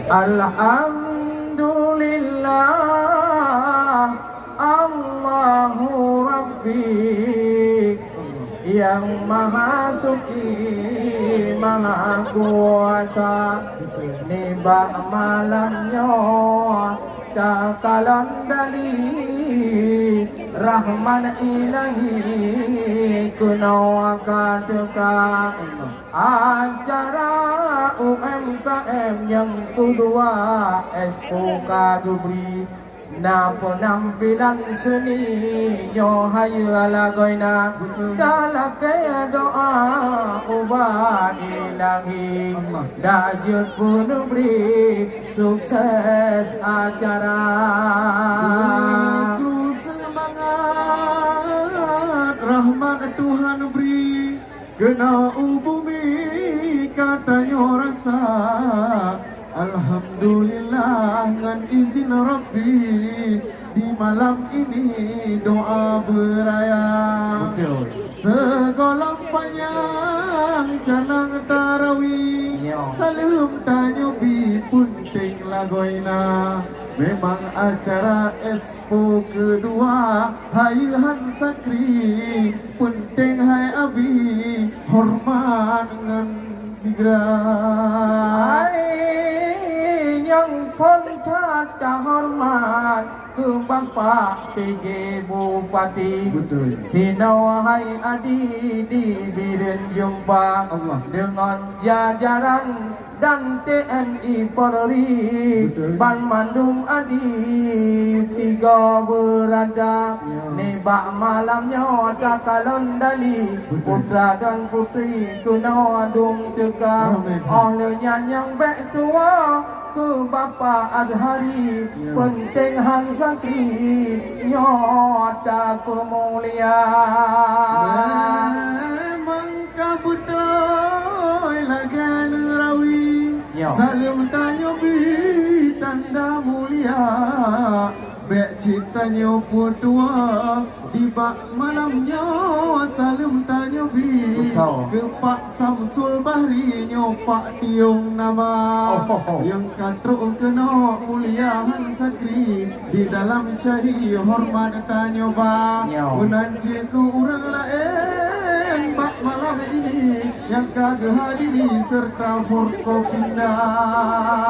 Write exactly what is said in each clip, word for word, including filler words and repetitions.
Alhamdulillah, Allahu Rabbi, nyang Maha Suci, Maha Kuasa. Nibak malam nyoe takalon dari rahmat Ilahi keunoe ka teuka. Acara U M K M nyang keudua, Expo ka geubri. Na peunampilan seuni nyoe hayeue lagoina. Talakée doa ubak Ilahi. Allah. Dak jeuet peuneubri sukses acara. Beutôi seumangat rahmat Tuhan bri. Keunoe u bumi ka tanyoe rasa, alhamdulillah ngon izin Rabbi, di malam ini doa beuraya. Beutôi. Sigohlom panyang canang tarawih, ya, saleuem tanyoe bi peunteng lagoina. Memang acara Expo keudua, hayeue han sakri, peunteng hai Abi, horeumat ngon sigra. Hai nyang phon that tahoreumat keu Bapak P J Bupati. Beutôi. Sinoe hai Adi di Bireuen Jeumpa. Allah. Deungon jajaran dan T N I Polri, beutôi, banmandum Adi sigoe beurata. Ya. Nibak malam nyoe takalon dari, beutôi, putra dan putri keunoe dum teuka. Amin. Óh lheueh nyan nyang bék tuwoe keu Bapak Azhari, ya, peunteng han sakri nyoe tapeumulia. Memang ka beutôi lagée neurawi, ya, saleuem tanyoe bi tanda mulia. Bék cit tanyoe peutuwoe, dibak malam nyoe saleuem tanyoe bi. Beutôi. Keu Pak Samsul Bahri nyoe Pak Tiong nama. Oh, oh, oh. Nyang ka trok keunoe mulia han sakri. Di dalam syahri horeumat tanyoe ba. Nyoe. Meunan cit keu ureuëng laén bak malam ini nyang ka geuhadiri serta Forkopimda.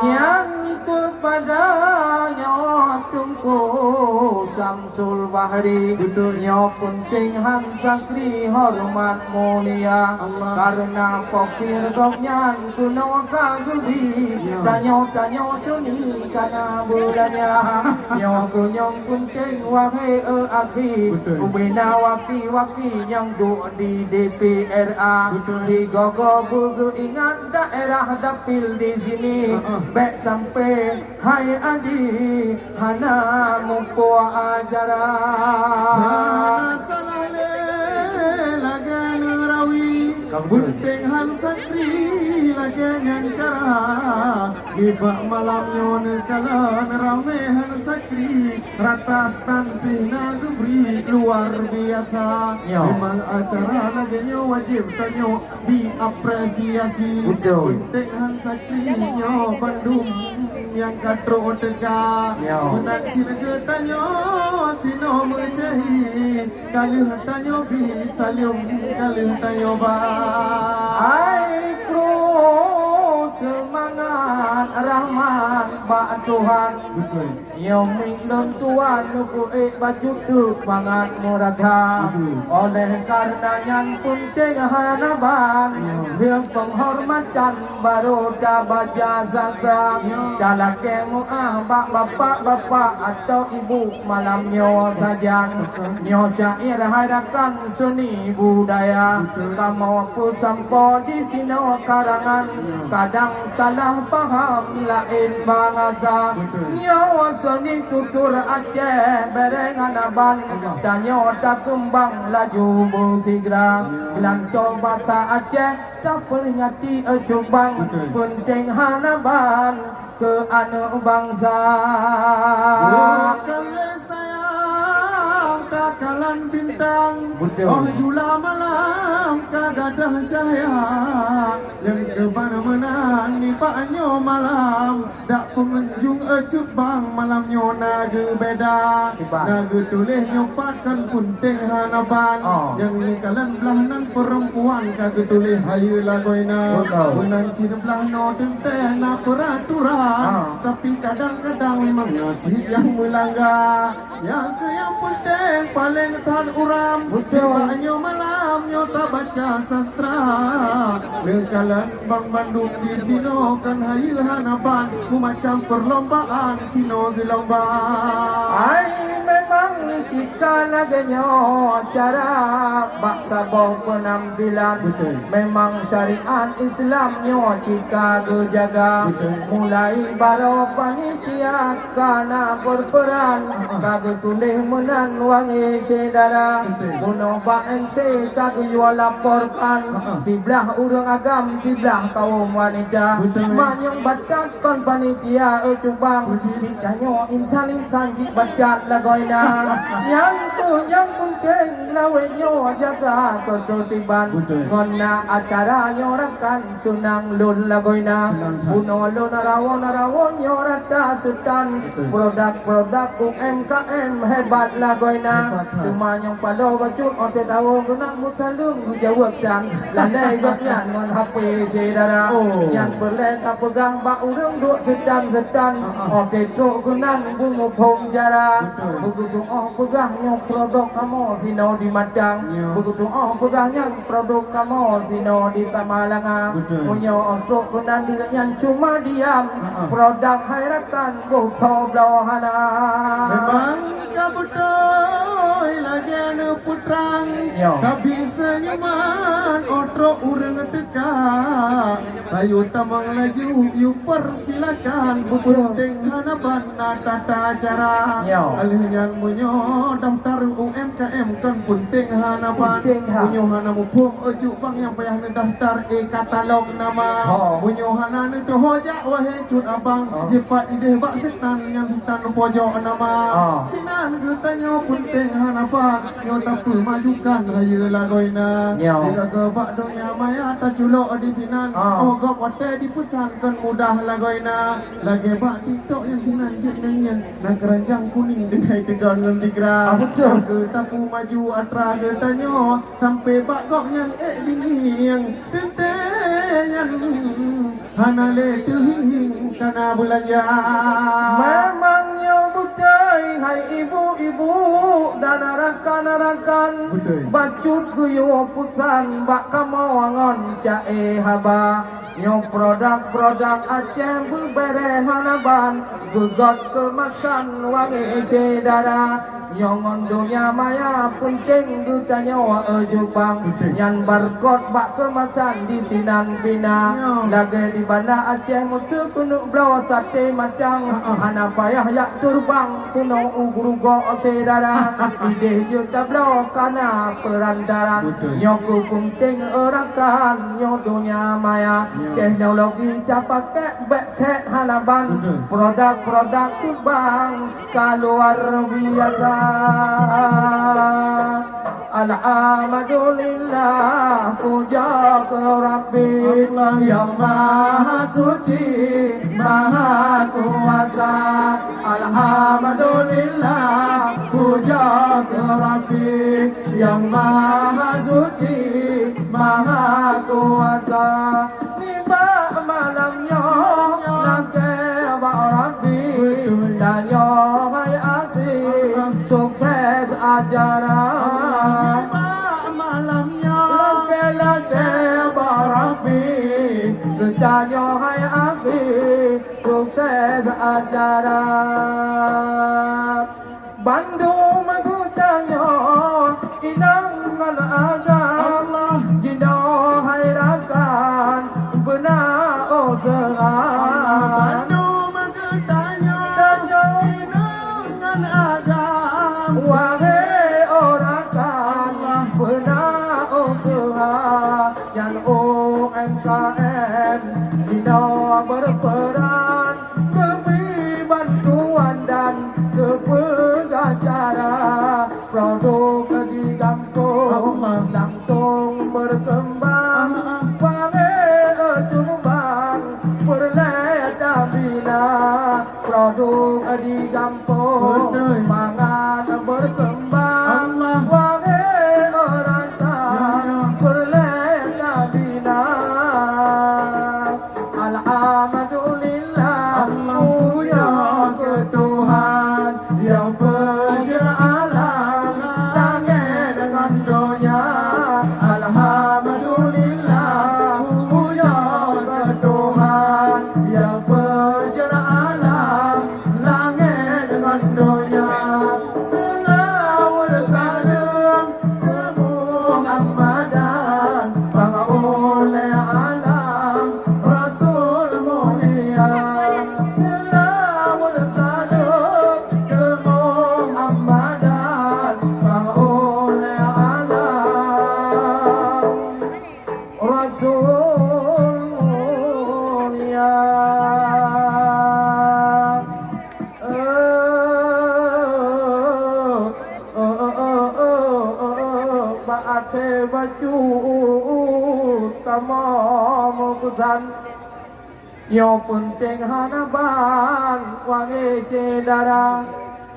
Nyang keupada nyoe Teungku Samsul Bahri. Beutôi. Nyoe peunteng han sakri horeumat mulia. Allah. Kareuna pokir gobnyan keunoe ka geubi. Ya. Tanyoe-tanyoe seuni ka na beulanja. Nyoe keuh nyang peunteng wahé e akhi. Beutôi. Ubena waki-waki nyang duek di D P R A. Beutôi. Sigoe-goe beugeuingat daerah dapil di sini. Ha, ha. Bék sampai hai Adi hana mupoh ajaran. Hana salah lé lagée neurawi. Ka beutôi. Peunteng han sakri lagée nyan cara. Nibak malam nyoe neukalon ramé han sakri. Rata stan pih na geubri luar biasa. Nyoe. Memang acara lagée nyoe wajéb tanyoe diapresiasi. Beutôi. Peunteng han sakri nyoe bandum nyang ka trok teuka. Ya. Meunan cit geutanyoe sinoe meucahit, ka lheueh tanyoe bi saleuem, ka lheueh tanyoe ba. Hai kru, seumangat rahmat bak Tuhan. Beutôi. Nyoe miet lôn tuan neupeuék bacut teuk mangat meurata. Aduh. Oleh kareuna nyan peunteng hana ban, ya, lheueh peunghormatan barô tabaca sastra. Ya. Talakée meuáh bak bapak-bapak atawa ibu malam nyoe sajan. Betul. Nyoe syair hai rakan seuni budaya. Betul. Kamoe peusampoe disinoe karangan. Ya. Kadang salah paham laén bahasa. Betul. Nyoe seuni tutur Aceh bereng hana ban. Allah. Tanyoe takeumbang laju beusigra. Ya. Lanto basa Aceh taperingati, eh, cubang. Betul. Peunteng hana ban keu aneuk bansa. Bukan lé sayang takalon bintang. Betul. Oh jula malam ka gadôh cahya. Nyang keuban meunan nibak nyoe malam, dak Pengunjung Cut Bang malam nyoe na geubeda. Kiban. Na geutuléh nyoe pat kon punteng hana ban. Oh. Nyang neukalon blah nan perempuan ka geutuléh hayeue lagoina. Betul. Meunan cit blah nyoe teuntée na peraturan. Ah. Tapi kadang-kadang memang na cit nyang meulangga. Nyang keu nyang peunteng paleng that uram. Betul. Nibak nyoe malam nyoe tabaca sastra. Neukalon banmandum di sinoe kan hayeue hana ban, meumacam perlombaan sinoe geulomba. Ai memang jika lagée nyoe cara bak saboh peunampilan. Betul. Memang syariat Islam nyoe jika geujaga. Betul. Mulai baroe panitia ka na berperan, ah, ah, ka geutuléh meunan wangi syedara. Betul. Bunoe bak M C ka geuyue laporkan, ah, ah, siblah ureuëng agam, siblah kaum wanita. Betul. Manyong batat kon panitia, eh, Cut Bang. Betul. Tanyoe insan-insan jih batat lagoina. Nyang tu nyang penting lawét nyoe jaga keutertiban. Betul. Ngon na acara nyoe rakan seunang lôn lagoina. Seunang that. Bunoe lôn rawon-rawon nyoe rata sutan. Betul. Produk-produk U M K M hebat lagoina. Hebat that. Teuma nyang paloe bacut otet awong keunan meusaleuem geujaweueb tan. Lalai gobnyan ngon H P syedara. Oh. Nyan peureulée tapeugah bak ureuëng duek seutan-seutan. Ah, ah. Otet trok keunan beumuphom cara. Betul. Begitu oh peugah nyoe produk kamoe sinoe di Matang. Ya. Begitu oh peugah nyan produk kamoe sinoe di Samalanga. Betul. Meunyoe trok keunan di nyan cuma diam, ha-ha, produk hai rakan boh tho bloe hana. Memang ka beutôi lagée neupeutrang. Ya. Tapi senyuman oh trok ureuëng teuka. Ayo tamong laju, yue persilakan, beutôi, beutôi, hana ban na tata cara. Nyoe. Alheuh nyan meunyoe daftar U M K M kon punteng hana ban. Punteng ha. Meunyoe hana muphom, Cut Bang nyang payah neudaftar, eh, katalog nama. Ho. Meunyoe hana neutuho jak, wahé cut abang, ho, jipat ideh bak seutan nyan seutan pojok nama. Ho. Sinan geutanyoe punteng hana ban. Nyoe tapeumajukan hayeue lagoina. Nyoe. Di lagoe bak donya maya taculok di sinan. Ah. Oh gob watée dipeusan kon mudah lagoina. Lagée bak TikTok nyang sinan jeuet nyanyian. Na keuranjang kuning deungai teuga ngon digra. Ah, beutôi. Nyang keu tapumaju atra geutanyoe sampai bak gob nyang ék bingieng. Teuntée nyan hana lé teuhing-hing kana beulanja. Memang nyoe beutôi hai ibu-ibu dan rakan-rakan. Beutôi. Bacut geuyue peusan bak kamoe ngon ca-e haba. Nyoe produk-produk Aceh beubéréh hana ban, geugot keumasan wangi syedara. Nyoe ngon donya maya peunteng geutanyoe, eh, Cut Bang. Peunteng. Nyan barkot bak keumasan di sinan bina. Nyoe. Lagée di Banda Aceh meuseu keuneuk bloe saté matang. Ha, ha. Hana payah jak teureubang keunoe u Geurugok syedara. Ideh jeuet tabloe kana peurantaran. Beutôi. Nyoe keu peunteng, eh, rakan nyoe donya maya. Nyoe. Teknologi tapakék bék khék hana ban. Beutôi. Produk-produk Cut Bang ka luar biasa. Alhamdulillah, puja keu Rabbi Allah nyang Maha Suci, Maha Kuasa. Alhamdulillah, puja keu Rabbi nyang Maha Suci, Maha Kuasa. Nibak malam nyoe lakée bak Rabbi, tanyoe hai até sukses acara. Nibak malam nyoe lakée-lakée bak Rabbi, geutanyoe hai até sukses acara. Bandum geutanyoe inong ngon agam, Allah. Jinoe hai rakan beuna useuha. Bandum geutanyoe, tanyoe inong ngon agam, wahé oh rakan, Allah. Beuna useuha. Nyan U M K M jinoe berperan, geubri bantuan dan geupeugah cara. Produk di gampông, Allah, langsung berkembang. Ah, ah. Wahé Cut Bang peureulée tabina. Kamoe meukusan, nyoe peunteng hana ban wahé syedara.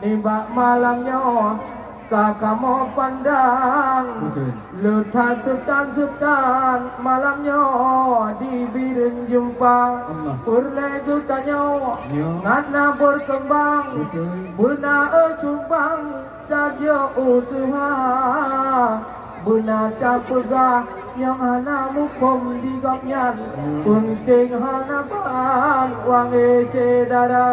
Nibak malam nyoe ka kamoe pandang, beutôi, le that seutan-seutan malam nyoe di Bireuen Jeumpa. Allah. Peureulée geutanyoe, ya, ngat na beukeumbang, beutôi, beuna eu cumbang tajok useuha. Beuna tapeugah nyang hana muphom di gobnyan, peunteng hana ban wahé syedara.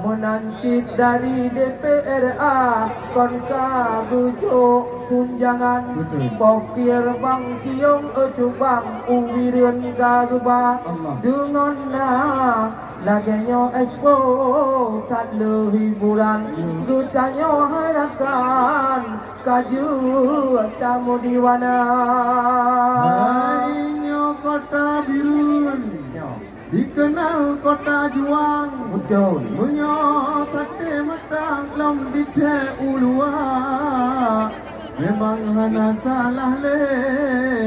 Meunan cit dari D P R A kon ka geujok tunjangan. Beutôi. Pokir bang tiong eu cumbang u Bireuen ka geuba. Allah. Deungon na lagée nyoe expo that le hiburan. Ya. Geutanyoe hai rakan ka jeuet tamu di wana. Hai nyoe kota Bireuen, nyoe dikeunal kota juang. Beutôi. Meunyoe saté matang lom dithée u luwa, memang hana salah lé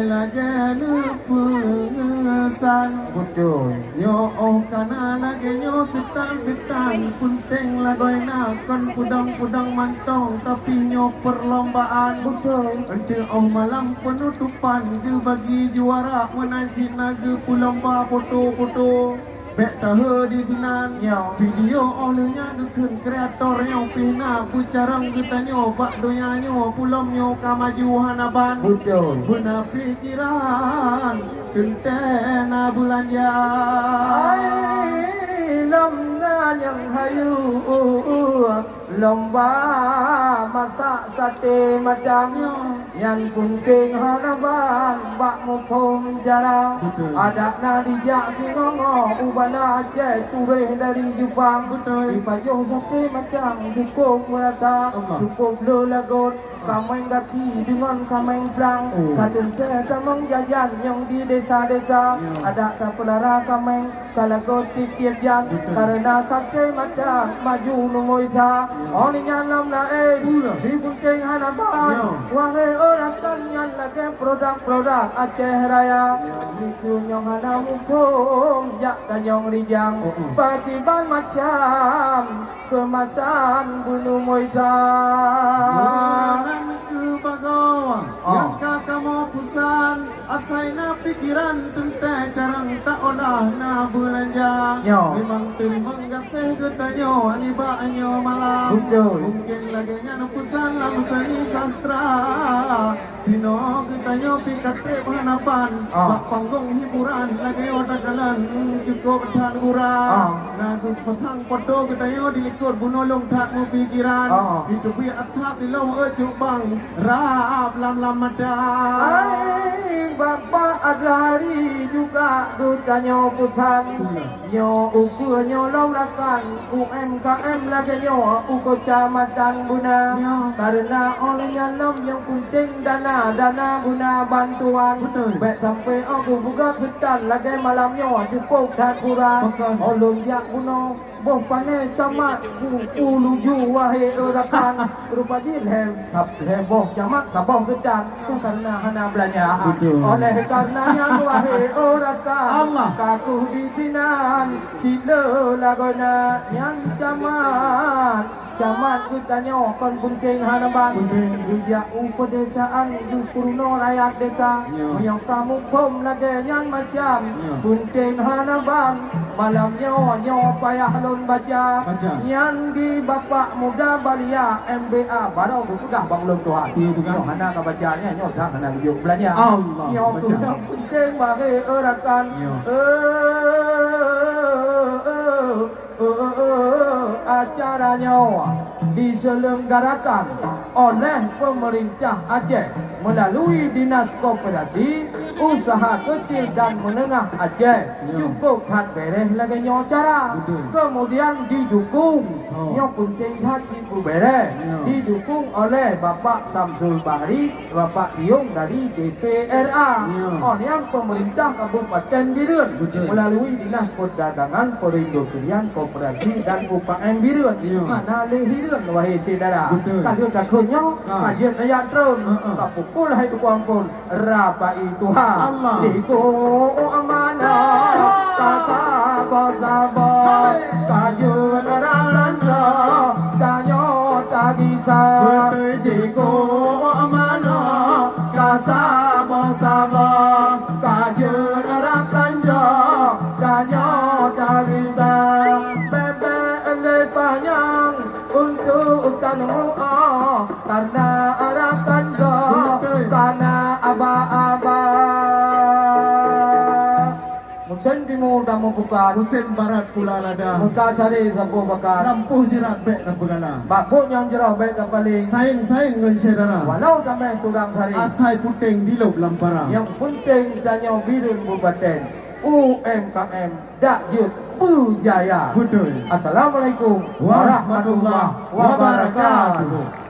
lagée neupeungesan. Beutôi. Nyoe óh kana lagée nyoe seutan-seutan, peunteng lagoina kon peudong-peudong mantong, tapi nyoe peulombaan. Beutôi. Eunteuk óh malam peunutopan geubagi juara, meunan cit na geupeulomba foto-foto. Bék tahe di sinan. Nyoe. Video óh lheueh nyan geukheun kreator nyoe pih na beucarông geutanyoe bak donya nyoe, peulom nyoe ka maju hana ban. Beutôi. Beuna pikiran teuntée na beulanja. Hai, lom na nyang hayeu lomba masak saté macam nyan, peunteng hana ban bak muphom cara. Beutôi. Adak na dijak singoh-ngoh u banda Aceh, turéh dari Jepang. Beutôi. Jipajoh saté macam cukôp meurata, Allah, cukôp le lagot. Kaméng gaki deungon kaméng plang, oh, ka teuntée tamong jajan nyang di desa-desa. Ya. Adak tapeulara kaméng ka lagot tieb-tieb jan, beutôi, kareuna saté mata maju neumoi sa. Ya. Óh lheueh nyan lom laén, iya, di peunteng hana ban. Ya. Wahé rakan, nyan lagée produk-produk Aceh Raya. Ya. Miseue nyang hana muphom jak tanyong rijang. Oh, oh. Pakriban macam keumasan beuneumoi sa. Meunan keuh bagoe, ah, nyang ka kamoe peusan, asai na pikiran teuntée carông taolah na beulanja. Nyoe. Memang teurimong gaséh geutanyoe nibak nyoe malam. Beutôi. Mungken lagée nyan peusan lam seuni sastra. Sinoe geutanyoe pih ka treb hana ban, ah, bak panggong hiburan lagée watée kalon cukôp that gura. Ah. Na geupasang foto geutanyoe di likot bunoe lôn that meupikiran. Ah. Di teubiet asab di lom eu cubang rab lam-lam mata. Hai, Bapak Azhari juga geutanyoe peusan. Iya. Nyoe ukeue nyoe lom rakan U M K M lagée nyoe u Keucamatan Beuna. Ya. Kareuna óh lheueh nyan lom nyang peunteng dana, dana guna bantuan. Beutôi. Bék sampoe óh geupeugah seutan lagée malam nyoe cukôp that gura. Beutôi. Óh lôn jak bunoe boh pané camat ku, ku luju wahé eu rakan. Rupa jih lhée, lhée boh camat saboh seutan. Kareuna hana beulanja. Beutôi. Oleh kareuna nyan, wahé eu rakan, Allah, ka keuh di sinan, cit le lagoena nyan camat. Camat geutanyoe kon peunteng hana ban. Peunteng. Geujak u peudesaan geupeurunoe rakyat desa. Ya. Meunyoe ka muphom lagée nyan macam, ya, peunteng hana ban. Malam nyoe, nyoe payah lôn baca. Baca. Nyan di Bapak Muda Balia M B A, baroe geupeugah bak ulôn tuha. Peue peugah? Nyoe hana ka baca nyan, nyoe that hana geujok beulanja. Allah, nyoe baca. Keuh nyang peunteng bagi eu rakan. Nyoe. Eh, eh, eh, eh, eh, acara nyoe diselenggarakan oleh pemerintah Aceh melalui Dinas Koperasi Usaha Kecil dan Menengah Aceh. Ya. Cukôp that beres lagée nyoe cara. Beutôi. Kemudian didukung Nyoe peunteng that jipeubeureh, didukung oleh Bapak Samsul Bahri, Bapak Riong dari D P R A. Nyoe. Oh, nyan pemerintah Kabupaten Bireuen. Betul. Melalui Dinas Perdagangan, Perindustrian, Koperasi dan U K M Bireuen. Nyoe. Mana lé hireuen, wahai syedara. Betul. Takheun-takheun nyoe, Ha. ka jeuet ayat treun. Ha, ha. Ka pukul hai tukang pun. Rabai tuha. Allah. Liko amanah, ka sabar-sabar. Hai. Ka jeuet rakan jauh, tanyoe tagisa. Beutôi. Liko amanah, ka sabar-sabar. Ka jeuet rakan jauh, tanyoe tagisa. Bèk-bèk lé panyang untuk tanyoe, karena rakan jauh, Beutôi. karena abah-abah. Musém timu tameupukat. Musém barat pula lada. Muka sari sapu bakat. Lampôh jeurat bèk tapeugala. Bak buet nyang jroh bèk tapaleng. Sayang-sayang ngon syedara. Walau tamè kurang sari. Asai puténg dilop lam para. Nyang peunteng tanyoe Bireuen Bupaten. U M K M dak jeuet beujaya. Beutôi. Assalamualaikum Warahmatullahi warahmatullahi wabarakatuh. wabarakatuh.